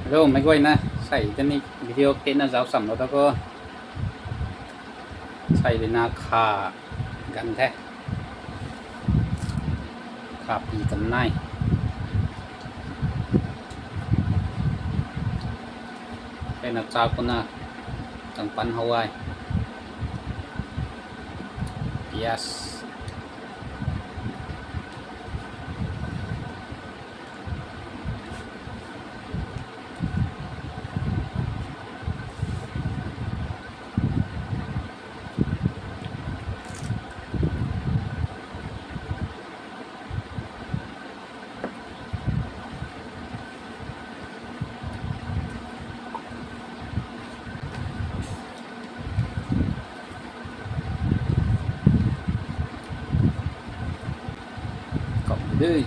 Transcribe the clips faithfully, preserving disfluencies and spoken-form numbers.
Hello, meic guayna, sei tei ni video tena zauc cham lou da kho. Sei rui na kha gan the. Kha pi kan nai. Tena cha kuna tang pan how ai. Yes. Kau de.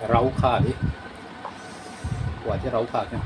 Rau kha di. Kua ti rau kha ke.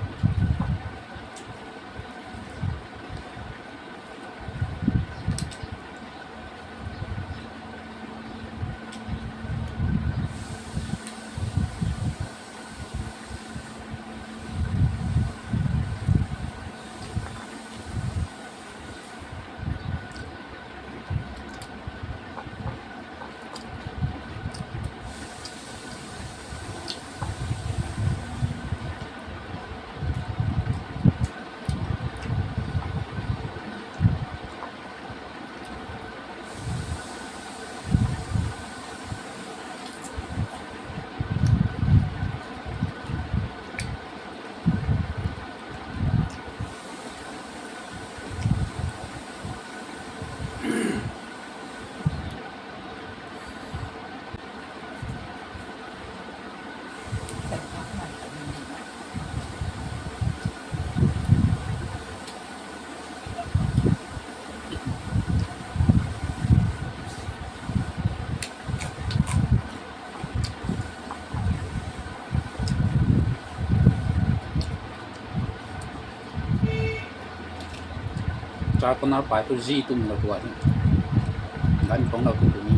Charcoal pai tu zi tum lou tua ni. Gan pang lou tu tu ni.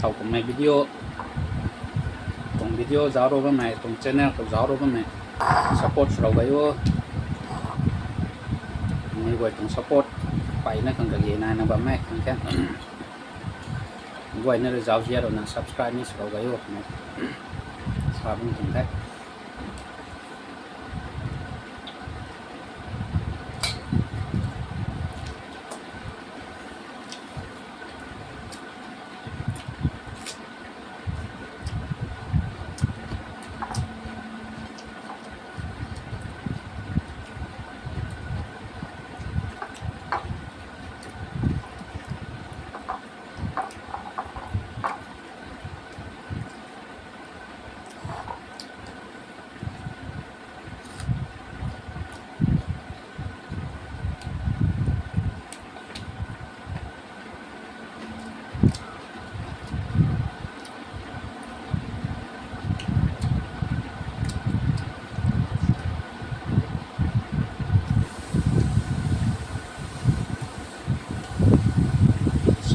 Thau kummei video, tuang video zauc rou bammei, tuang channel khou zauc rou bammei, support swlou gay o. Mei guay tuang support peyna khang kage naina bam e khang the. Guayna rui zauzian rui na subscribe ni swlou gay o, sa bam tuang the.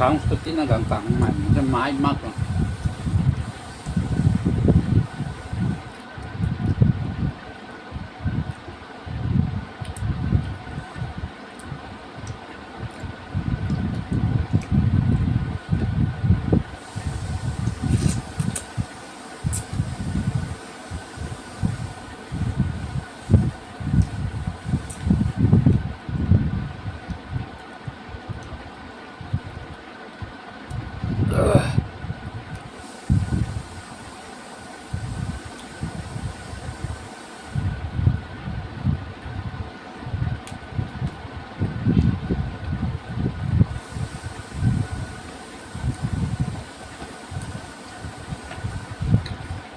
Sounds tu tina gang tang mai, mai mak.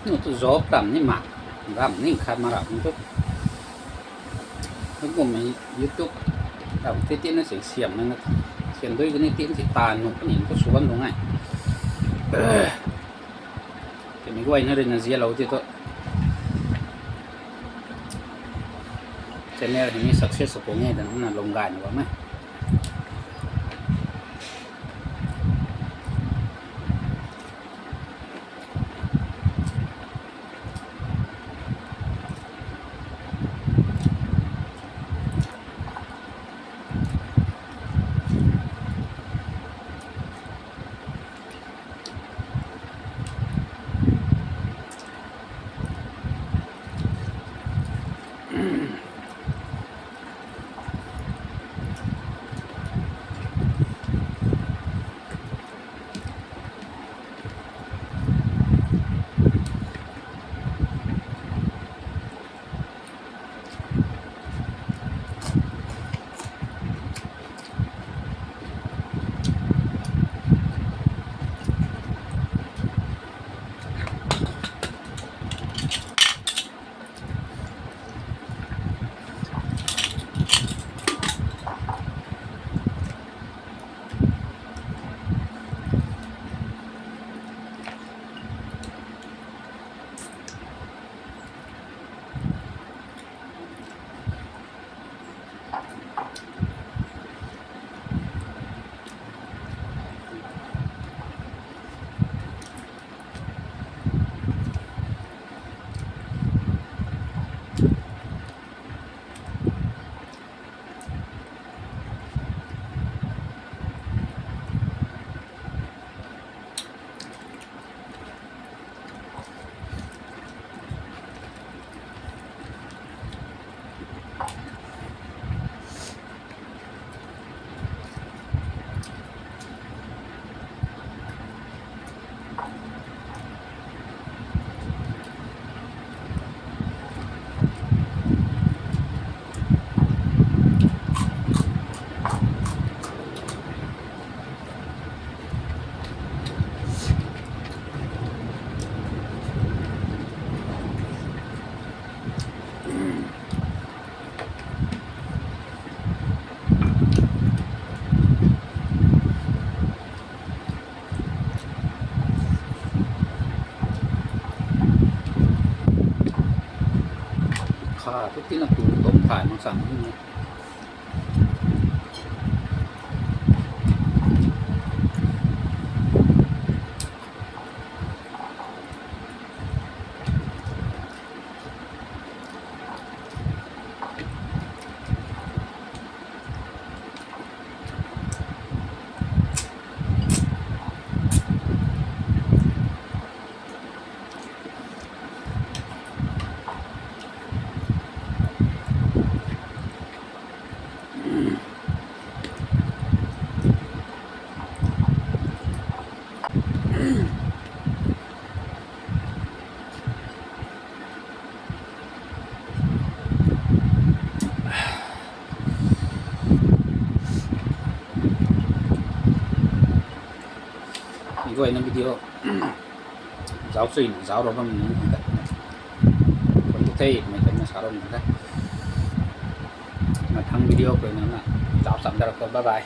Nu tu job tam ni mak, ram ni khat ma ram tu. Kum YouTube tam ti tina si siam na, siam dui kani ti si ta nu kani tu suan lung ai. Timi guayna rui na zialou ti tu. Channel hei ni success sw pung e twna lung gay na bam e. Kha tu tina tu tom thay mak sang ni. Guayna video zauc chuina zauc rou bam nunc khang ta, khwan tu the twmei tei na sa rou nunc ta. Mathang video khou na na zauc cham da rap khou, bye bye.